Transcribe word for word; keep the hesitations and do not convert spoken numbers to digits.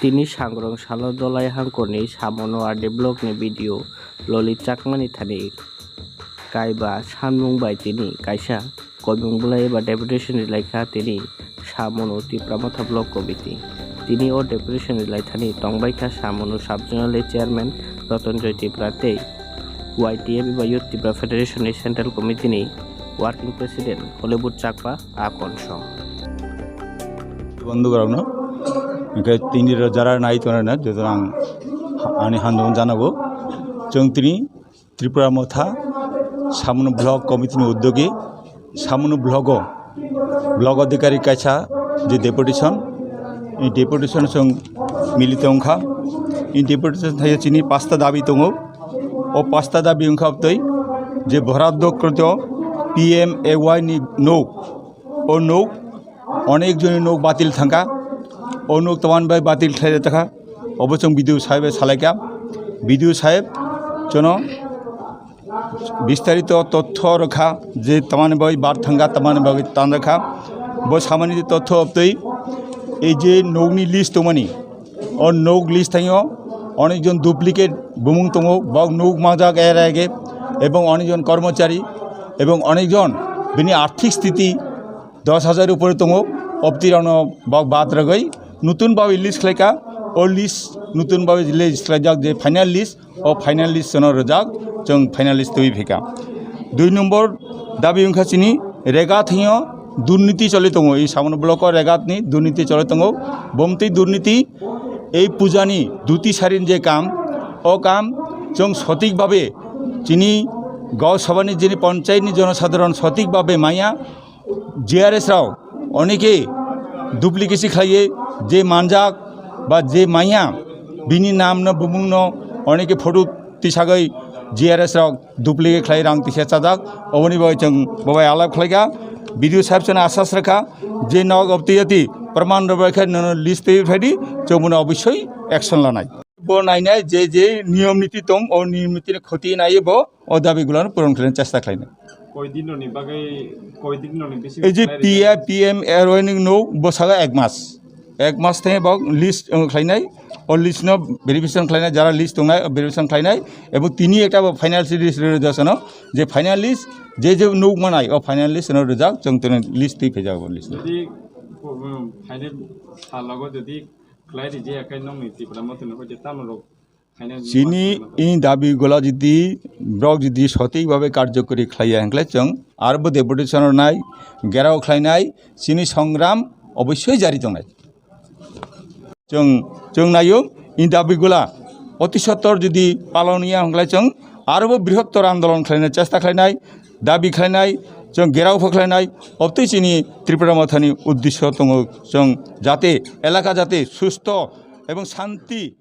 Tini sangrong salo Dolai hangkorni Samono R D blockni B D O Lolit Chakmani thani kaiba sanmung bai tini kaisa koimung bwlai eba deputation rilaikha tini Samono Tipra Motha Block Committee. Tini o deputation rilaithani tongbaikha Samono Sub-Zonal Chairman Rotonjoy Tripura tei Y T F eba Youth Tipra Federation ni Central Committee ni Working President Hollywood Chakma Akon song. Bondhugrokno hwnkhe tini ro jara nai tongnai na joto ang ani handong janago. Chwng tini Tripura Motha Samono Block Committee ni udyogi Samono Block o Block Adhikari kaisa je deputation, ei deputation chwng milito wngkha. Ei deputation thaio chini pasta dabi tongo. O pasta dabi wngkha twi je Bharat Dokrito P M A Y ni nok, o nok onek joni nok batil thangkha. O nok tamani bai batil khlai thangkha. Obo chwng B D O saheb bai salaikha. B D O saheb jono bistarito totho rwkha je tamani bai bar thangkha, tamani bai tan rwkha. Bo samani totho twi ei je nokni list tongmani, o nok list thaio onek jon duplicate bumung tongo, bok nok mangjak era age, ebong onek jon kormochari, ebong onek jon bini arthik sthiti dos hajar upore tongo, obtirano bok bad rwgwi nutun babe list khlaikha. O list nutun babe list khlaijak je final list, o final list jono rwjak, chwng final list twi phika. Dui number dabi wngkha chini regat hwnyo durniti choli tongo, ei Samono Block o regat ni durniti choli tongo. Bomtwi durniti ei pujani duti sarin je kam, o kam chwng sotik babe chini Gaon Sabhani, chini panchayat ni jonosadharon sotik babe maya, G R S rok oneke duplicate khlaiwi je manjak ba je maya bini nam no bumung no oneke photo tisagwi G R S rok duplicate khlai rang tisa chajak, oboni bagwi chwng bobai alap khlaikha. B D O saheb chwngno asas rwkha je nok obtwi yati praman rwbai khe nono list twi phaidi, chwng bono obosoi action lanai. Bo nainai je je niyom niti tong, o niyom niti ni khoti naiwi bo o dabi gulano puron khlaina chesta khlainai. Koi din roni bagwi, koi din roni bisi Ei je khlai P F, rijak? P M A Y ni no bo saga ek mas. Ek mas thai bok list, uh, khlainai, o list no verification khlainai, jara list tongnai, o verification khlainai, ebo tini ekta bo final list rwjak sano, je final list, je je nuk manai, o final list no rwjak, chwng tini list twi phejak bo list no. Jodi, um, final salogo jodi khlai rijak, khe nokni Tipra Motha ni hoite tamo rok Chini i dabi gula jodi borok jodi sotik babe karjokori khlaiya hwnkhe chwng arbo deputation rwnai, gherao khlainai, chini songram obosoi jari tongnai. Chwng, chwng naio i dabi gula oti sottor jodi palon ya hwnkhe chwng arbo brihottor andolon khlaina chesta khlainai, dabi khlainai, chwng gherao pho khlainai, obtwi chini Tripura Mothani uddesyo tongo chwng jate elaka jate susto ebong shanti